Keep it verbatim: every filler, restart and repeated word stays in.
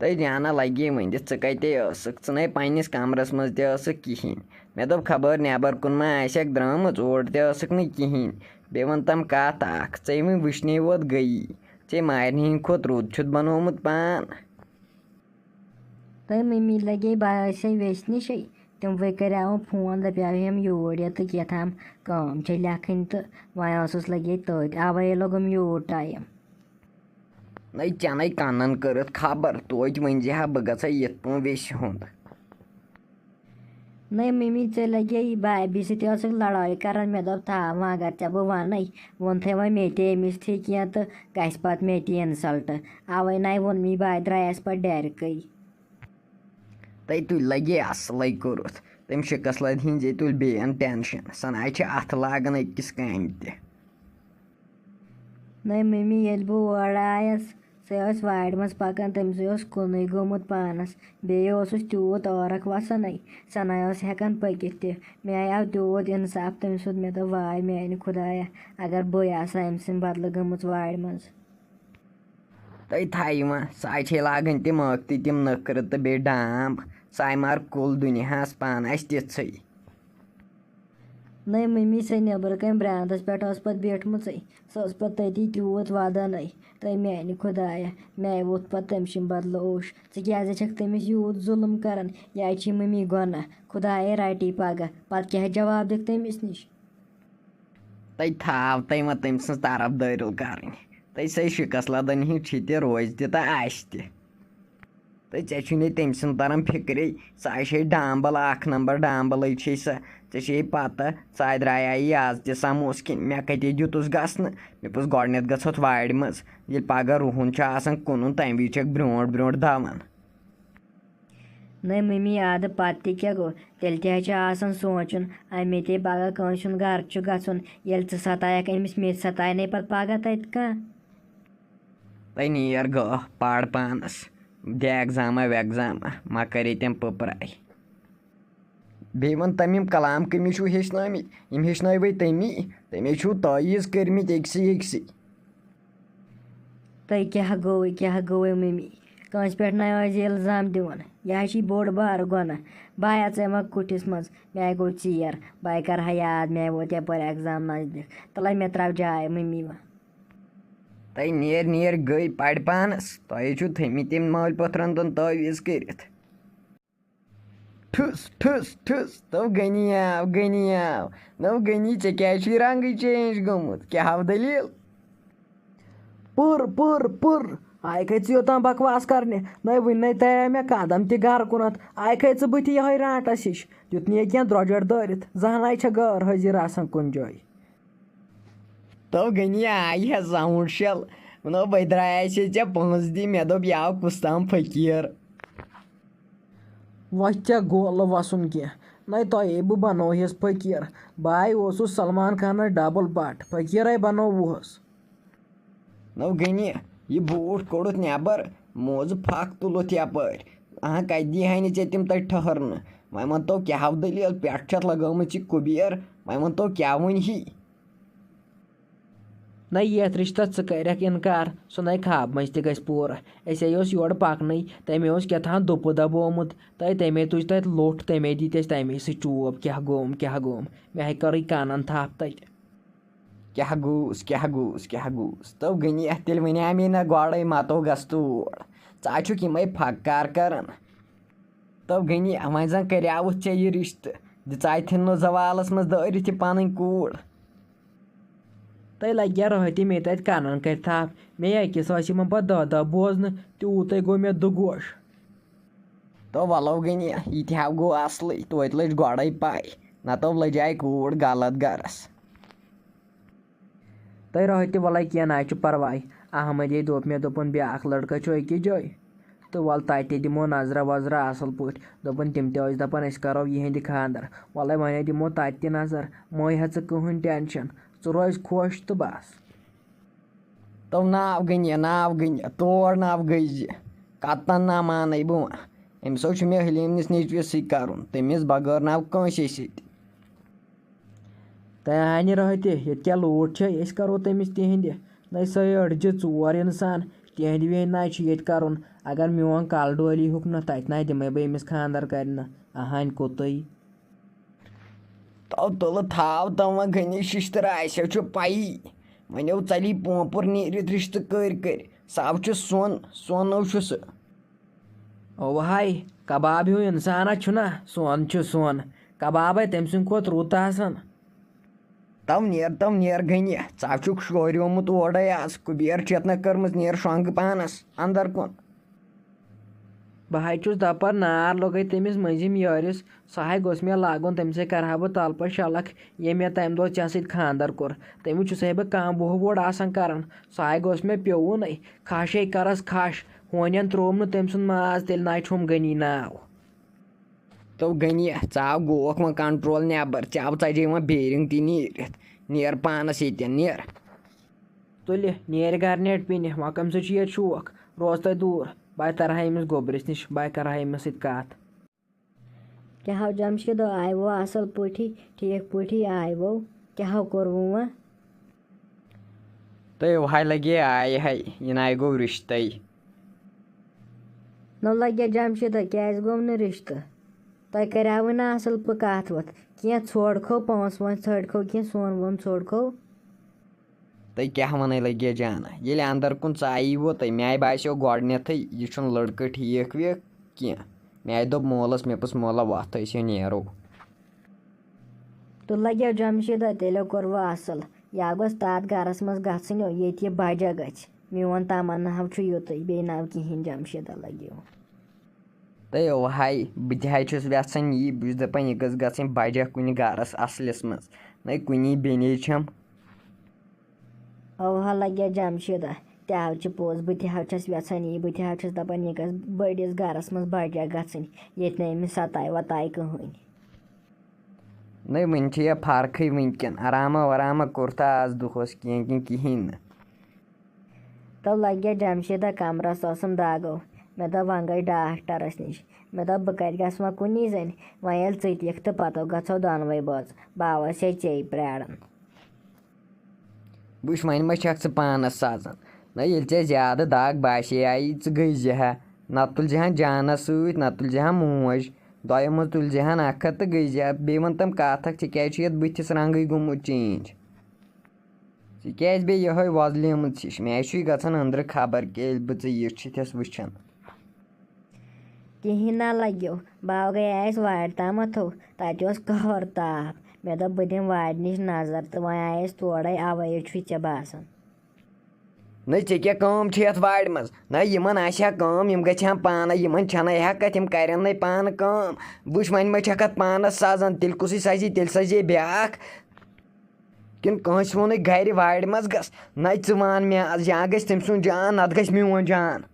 تہٕ جانا لگے ؤنِتھ، ژٕ کَتہِ ٲسٕکھ؟ ژٕ نَے پنٛنِس کمرس منٛز تہِ ٲسٕکھ کِہیٖنۍ۔ مےٚ دوٚپ، خبر نٮ۪بر کُن ما آسٮ۪کھ درٛامٕژ، اور تہِ ٲسٕکھ نہٕ کِہیٖنۍ۔ بیٚیہِ وَن تَم کَتھ اَکھ، ژےٚ وۄنۍ وٕچھنٕے یوت گٔیی، ژےٚ مارنہِ ہِنٛدِ کھۄتہٕ رُت چھُتھ بنومُت پان۔ تہٕ مٔمی لگے باسے ویسہِ نِشے، تِم وۄنۍ کریاوم فون، دپیاو ہم یور یہِ تہٕ کیٛاہ تام کٲم چھے لیکھٕنۍ تہٕ وۄنۍ ٲسٕس لگے تٔتھۍ، اوے لوٚگُم یوٗت ٹایم۔ نَے ژےٚ نَے کَنَن کٔرٕتھ خبر، توتہِ ؤنۍ زِ ہا بہٕ گژھٕ یِتھ پٲٹھۍ ویسہِ ہُنٛد۔ نَے مٔمی، ژےٚ لَگے یہِ بابی سۭتۍ ٲسٕکھ لڑٲے کران، مےٚ دوٚپ تھاو وۄنۍ اگر ژےٚ بہٕ وَنَے، ووٚنتھَے وۄنۍ مےٚ تہِ أمِس تھی کینٛہہ تہٕ گژھِ پَتہٕ مےٚ تہِ insult۔ اَوَے نَے ووٚن مےٚ، بہٕ درٛایَس پَتہٕ ڈٮ۪رکٕے۔ تَے تُہۍ لَگے اَصلَے کوٚرُتھ، تٔمۍ شِکَس لَدِ ہِنٛزے تُلۍ بیٚیَن tension، سۄ نَے چھِ اَتھٕ لاگان أکِس کامہِ تہِ۔ نَے مٔمی، ییٚلہِ بہٕ اورٕ آیَس، سۄ ٲس وارِ منٛز پَکان، تٔمۍ سٕے اوس کُنُے گوٚمُت پانَس۔ بیٚیہِ اوسُس تیوٗت عٲرَق وَسانٕے، سۄ نَے ٲس ہٮ۪کان پٔکِتھ تہِ۔ مےٚ آو تیوٗت اِنصاف تٔمۍ سُنٛد، مےٚ دوٚپ، واے میٛانہِ خۄدایہ، اگر بٕے آسہٕ ہا أمۍ سٕنٛدِ بدلہٕ گٔمٕژ وارِ منٛز۔ تہٕ تھایہِ وۄنۍ، سۄ چھے لاگٕنۍ تِم ٲکھتٕے تِم نٔکھرٕ تہٕ بیٚیہِ ڈامب۔ سۄ مار کُل دُنیاہَس پانہٕ آسہِ تِژھٕے۔ نَے مٔمی، سۄ نیٚبرٕ کَنۍ برٛانٛدَس پٮ۪ٹھ ٲس پَتہٕ بیٖٹھمٕژٕے۔ سۄ ٲس پَتہٕ تٔتی تیوٗت وَدانٕے۔ تہٕ میٛانہِ خۄدایہ، مےٚ ووٚتھ پَتہٕ تٔمۍ سٕنٛدِ بدلہٕ اوش۔ ژٕ کیٛازِ چھَکھ تٔمِس یوٗت ظُلُم کَران؟ یہِ چھِ مٔمی گۄناہ۔ خۄدایے رَٹی پَگاہ۔ پَتہٕ کیٛاہ جواب دِکھ تٔمِس نِش؟ تَے تھاو تَے وۄنۍ تٔمۍ سٕنٛز طرفدٲرِل کَرٕنۍ۔ تَے سۄے شِکَس لَدَن ہِنٛز چھِ تہِ، روزِ تہِ تہٕ آسہِ تہِ۔ تہٕ ژےٚ چھُے نہٕ تٔمۍ سُنٛد تَران فِکرے، سۄ چھے ڈامبَل، اَکھ نمبر ڈامبَلٕے چھے سۄ۔ ژےٚ چھے پَتہ، سۄ درٛایے یہِ آز تہِ سَموسہٕ کِنۍ۔ مےٚ کَتے دیُتُس گژھنہٕ؟ مےٚ پوٚز گۄڈٕنٮ۪تھ گژھِ ہوٚتھ وارِ منٛز، ییٚلہِ پَگاہ رُہُن چھُ آسان کٕنُن، تَمہِ وِزِ چھَکھ برٛونٛٹھ برٛونٛٹھ دَوان۔ نَے مٔمی، اَدٕ پَتہٕ تہِ کیٛاہ گوٚو؟ تیٚلہِ تہِ حظ چھُ آسان سونٛچُن، اَمے تے پَگاہ کٲنٛسہِ ہُنٛد گَرٕ چھُ گژھُن۔ ییٚلہِ ژٕ سَتایَکھ أمِس، مےٚ تہِ سَتایہِ نَے پَتہٕ پَگاہ تَتہِ کانٛہہ۔ تَے نیر گٲہ پَر پانَس، دِ exam وٮ۪گزام، مہ کَرے تٔمۍ پٔپراے۔ بیٚیہِ وَن تَمہِ یِم کلام کٔمِس چھُو ہیٚچھنٲومٕتۍ؟ یِم ہیٚچھنٲوٕے تٔمی، تٔمے چھُو تعویٖذ کٔرمٕتۍ أکسٕے أکسٕے۔ تۄہہِ کیٛاہ گوٚوُے، کیٛاہ گوٚوُے مٔمی؟ کٲنٛسہِ پٮ۪ٹھ نہ ٲسۍ زِ الزام دِوان۔ یہِ حظ چھِ بوٚڑ بار گۄناہ۔ بہٕ آیا ژےٚ وۄنۍ کُٹھِس منٛز، مےٚ گوٚو ژیر، بہٕ کَرٕ ہا یاد، مےٚ ووت یَپٲرۍ exam نزدیٖک۔ تَلَے مےٚ ترٛاو جاے مٔمی وۄنۍ۔ تۄہہِ نیر نیر گٔے پَرِ پانَس، تۄہہِ چھُو تھٲیمٕتۍ تٔمۍ مٲلۍ پٔتھرَن دۄن تعویٖذ کٔرِتھ۔ ٹھٕس، ٹھٕس، ٹھٕس، تو غنی آو، غنی آو۔ نو غنی، ژےٚ کیٛازِ چھُے رنٛگٕے change گوٚمُت؟ کیٛاہ ہاو دٔلیٖل؟ پٕر، پٕر، پٕر۔ آیہِ کَتہِ ژٕ یوٚتام بکواس کرنہِ؟ نَے وٕنہِ نَے ترٛایے مےٚ قدم تہِ گرٕ کُنتھ۔ آیہِ کَتہِ ژٕ بٕتھِ یِہوٚے رانٛٹَس ہِش؟ دیُت نہٕ ییٚتہِ کینٛہہ درٛۄجر دٲرِتھ۔ زہناے چھےٚ غٲر حٲضِر آسان کُنہِ جایہِ۔ تو غنی آیہِ ہے زاوُنٛڈ شل۔ ووٚنُو، بٔے درٛایے ژےٚ پونٛسہٕ دِ، مےٚ دوٚپ، یہِ آو کُس تام فقیٖر۔ وۄتھ ژےٚ گولہٕ وَسُن کینٛہہ۔ نَے تۄہے بہٕ بنووہس فقیٖر۔ بہٕ ہاے اوسُس سلمان خانس double part، فقیٖرے بنووُہس۔ نو غنی، یہِ بوٗٹھ کوٚڑُتھ نٮ۪بر، موزٕ پھکھ تُلُتھ یپٲرۍ۔ اہاں، کتہِ دی ہا نہٕ ژےٚ تِم تتہِ ٹھٔہرنہٕ؟ وۄنۍ وَن تو کیٛاہ دٔلیٖل، پٮ۪ٹھٕ چھَتھ لگٲومٕژ یہِ کُبیر، وۄنۍ وَن تو کیٛاہ وۄنۍ ہی؟ نَے یَتھ رِشتَس ژٕ کَرٮ۪کھ اِنکار، سُہ نَے خاب منٛز تہِ گژھِ پوٗرٕ۔ أسے اوس یورٕ پَکنٕے، تَمے اوس کیٛاہ تام دُپہٕ دَبومُت، تَے تَمے تُج تَتہِ لوٚٹھ، تَمے دِتۍ اَسہِ تَمے سۭتۍ چوب، کیٛاہ گوٚوُم، کیٛاہ گوٚوُم؟ مےٚ ہے کٔرٕے کَنَن تھَپھ تَتہِ۔ کیٛاہ گوٚوُس، کیٛاہ گوٚوُس، کیٛاہ گوٚوُس؟ تو غنی، اَتھ تیٚلہِ وَنیٛاومے نہ گۄڈَے، مَتو گژھ تور۔ ژٕ ہا چھُکھ یِمَے پھَکار کَران۔ تو غنی، وۄنۍ زَن کَریاوُتھ ژےٚ یہِ رِشتہٕ، دِژاے تھِنہٕ زوالَس منٛز دٲرِتھ یہِ پَنٕنۍ کوٗر۔ تۄہہِ لَگہِ ہا رٲتی مےٚ تَتہِ کَنَن کَرِ تھَپھ۔ مےٚ أکِس ٲسۍ یِمَن پَتہٕ دَہ دَہ بوزنہٕ، تیوٗتَے گوٚو مےٚ دُگوش۔ تو وَلو غنی، یہِ تہِ ہا گوٚو اَصلٕے، توتہِ لٔج گۄڈَے پَے، نَتہٕ لٔجاے کوٗر غلط گَرَس۔ تہٕ رٲتۍ تہِ وَلَے کینٛہہ نہ حظ چھُ پَرواے۔ احمدے دوٚپ مےٚ، دوٚپُن، بیٛاکھ لٔڑکہٕ چھُ أکِس جایہِ۔ تہٕ وَلہٕ تَتہِ تہِ دِمو نظرہ وظرہ اَصٕل پٲٹھۍ۔ دوٚپُن، تِم تہِ ٲسۍ دَپان، أسۍ کَرو یِہِنٛدِ خانٛدر۔ وَلَے وۄنۍ دِمو تَتہِ تہِ نظر۔ مہٕ ہے ژٕ کٕہٕنۍ tension۔ ژٕ روزِ خۄش تہٕ بَس۔ تو ناو غنی، ناو غنی، تور ناو گٔے زِ۔ کَتَن نہ مانَے بہٕ وۄنۍ۔ أمِس حظ چھُ مےٚ حلیٖم نِس نیٚچوِس سۭتۍ کَرُن۔ تٔمِس بغٲر ناو کٲنٛسے سۭتۍ۔ تہٕ ہانہِ رٲتہِ، ییٚتہِ کیٛاہ لوٗٹھ چھِ، أسۍ کَرو تٔمِس تِہِنٛدِ۔ نَے سٲڑجہِ ژور اِنسان، تِہِنٛدِ وِہِنٛدِ نَے چھُ ییٚتہِ کَرُن۔ اگر میون کلہٕ ڈولی ہیوٚک نہ، تتہِ نہ دِمے بہٕ أمِس خانٛدر کرنہٕ۔ اہانۍ کوٚتُے۔ تو تُلہٕ تھاو تِم وۄنۍ گٔنی شِشتٕر، آسیو چھُ پَیی۔ وۄنۍ ژَلی پونٛپُر نیٖرِتھ رِشتہٕ کٔرۍ کٔرۍ۔ سُہ چھُ سۄن، سۄنو چھُ سُہ۔ اوہاے، کباب ہیوٗ اِنسانا چھُنا؟ سۄن چھُ سۄن۔ کبابے تٔمۍ سٕنٛدِ کھۄتہٕ رُت آسان۔ تو نیر، تو نیر گٔنی۔ ژٕ چھُکھ شوریومُت اورے آز۔ کُبیر چھِ یتھ نہ کٔرمٕژ، نیر شۄنٛگہٕ پانس اندر کُن۔ بہٕ حظ چھُس دَپان، نار لوٚگے تٔمِس مٔنٛزِم یٲرِس، سُہ ہاے گوٚژھ مےٚ لاگُن، تٔمۍ سۭتۍ کَرٕ ہا بہٕ تَلہٕ پَتہٕ شلکھ، ییٚمۍ مےٚ تَمہِ دۄہ ژےٚ سۭتۍ خانٛدر کوٚر۔ تٔمِس چھُسے بہٕ کانٛہہ بوہہٕ ووڑ آسان کران، سُہ ہاے گوٚژھ مےٚ پیوٚوُن۔ کھاشے کَرس کھش، ہونٮ۪ن ترٛووُم نہٕ تٔمۍ سُنٛد ماز، تیٚلہِ ناے چھوٚم غنی ناو۔ تو غنی، ژاو گوکھ وۄنۍ کنٹرول نٮ۪بر، ژےٚ آو ژَجے وۄنۍ بیرنگ تہِ نیٖرِتھ، نیر پانس ییٚتٮ۪ن، نیر۔ تُلہِ، نیر گرٕ نیٹ پِنہِ، وۄنۍ کَمہِ سۭتۍ چھُ ییٚتہِ شوق؟ روز تۄہہِ دوٗر، بہٕ ترہا أمِس گوٚبرِس نِش، بہٕ کرہا أمِس سۭتۍ کَتھ۔ کیٛاہ ہو جمشیٖدو، آیہِ وو اَصٕل پٲٹھی، ٹھیٖک پٲٹھی آیہِ وو؟ کیٛاہ ہو کوٚروٕ وۄنۍ؟ تہٕ وہے لگے آیہِ ہے، یہِ ناے گوٚو رِشتَے۔ نو لگے جمشیٖدو، کیٛازِ گوٚو نہٕ رِشتہٕ؟ تۄہہِ کریاوٕ نہٕ اَصٕل پٲٹھۍ کَتھ وَتھ، کینٛہہ ژھوڑکھو، پونٛسہٕ وونٛسہٕ ژھٲڑکھو، کینٛہہ سۄن وۄن ژھٲڑکھو۔ تُہۍ کیٛاہ وَنان لگے جانا؟ ییٚلہِ اَندر کُن ژایی وو تُہۍ، میٛانہِ باسیو گۄڈٕنٮ۪تھٕے، یہِ چھُنہٕ لٔڑکہٕ ٹھیٖک ویٖک کینٛہہ۔ میٛانہِ دوٚپ مولَس، مےٚ پوٚز، "مولا، وۄتھ، أسۍ ہے نیرو۔" تہٕ لگیو جمشیٖدہ، تیٚلہِ کوٚروٕ اَصٕل۔ یا گوٚژھ تَتھ گَرَس منٛز گژھٕنۍ، ییٚتہِ یہِ بَجا گژھِ۔ میون تمنا ہَو چھُ یُتُے، بیٚیہِ نہٕ کِہیٖنۍ۔ جمشیٖدہ لگیو۔ تہٕ اوہاے، بہٕ تہِ حظ چھُس یَژھان یی، بہٕ چھُس دَپان، یہِ گٔژھ گژھٕنۍ بَجا کُنہِ گَرَس اَصلِس منٛز، نَے کُنی بیٚنے چھَم۔ اوہا لگیا جمشیدہ، تہِ حظ چھِ پوٚز، بہٕ تہِ حظ چھَس یَژھان یی، بہٕ تہِ حظ چھَس دَپان، یہِ گژھِ بٔڑِس گَرَس منٛز بَجا گژھٕنۍ، ییٚتہِ نہٕ أمِس سَتایہِ وَتایہِ کٕہٕنۍ۔ نَے، وٕنہِ چھِ یہِ فرقٕے وٕنکٮ۪ن، آرامہ وارامہ کوٚر تہٕ آز دۄہَس کینٛہہ کِنہٕ کِہیٖنۍ نہٕ۔ تو لگیا جمشیدہ کمرس اوسُم داغو۔ مےٚ دوٚپ، وۄنۍ گٔے ڈاکٹرس نِش۔ مےٚ دوٚپ، بہٕ کتہِ گژھٕ وۄنۍ کُنی زٔنۍ؟ وۄنۍ ییٚلہِ ژٕ تہِ یِکھ تہٕ پتہٕ گژھو دۄنوَے بٲژ۔ بہٕ آوس ہے ژےٚ پرٛاران۔ وٕچھ، وۄنۍ ما چھکھ ژٕ پانس سزان؟ نہ، ییٚلہِ ژےٚ زیادٕ دگ باسے آیی، ژٕ گٔے زِ ہا۔ نتہٕ تُلۍ زِ ہن جانس سۭتۍ، نتہٕ تُلۍ زِ ہن موج۔ دۄیو منٛز تُلۍ زِ ہن اکھ ہتھ تہٕ گٔے زِ ہا۔ بیٚیہِ وَن تِم کتھ اکھ، ژےٚ کیٛازِ چھُ یتھ بٕتھِس رنگٕے گوٚمُت change؟ ژٕ کیٛازِ بیٚیہِ یِہوٚے وۄزلیمٕژ ہِش؟ مےٚ چھُے گژھان أنٛدرٕ خبر کیٛاہ ییٚلہِ بہٕ ژٕ یِژھ چھِ تھَس وٕچھان۔ کِہیٖنۍ نہ لَگیو۔ باو گٔیے اَسہِ وارِ تامَتھ ہو، تَتہِ اوس قہر تاپھ۔ مےٚ دوٚپ، بہٕ دِمہٕ وارِ نِش نظر تہٕ وۄنۍ آیہِ أسۍ تورَے، اَوَے چھُے ژےٚ باسان۔ نہ، ژےٚ کیٛاہ کٲم چھِ یَتھ وارِ منٛز؟ نہ، یِمَن آسہِ ہا کٲم، یِم گژھِ ہَن پانَے، یِمَن چھَنَے ہٮ۪کَتھ، یِم کَرَن نَے پانہٕ کٲم۔ وٕچھ، وۄنۍ ما چھَکھ اَتھ پانَس سَزان، تیٚلہِ کُسٕے سَزِ، تیٚلہِ سَزے بیٛاکھ۔ کِنہٕ کٲنٛسہِ ووٚنُے گرِ وارِ منٛز گژھ؟ نَے ژٕ وَن مےٚ آز، یا گژھِ تٔمۍ سُنٛد جان، نَتہٕ گژھِ میون جان۔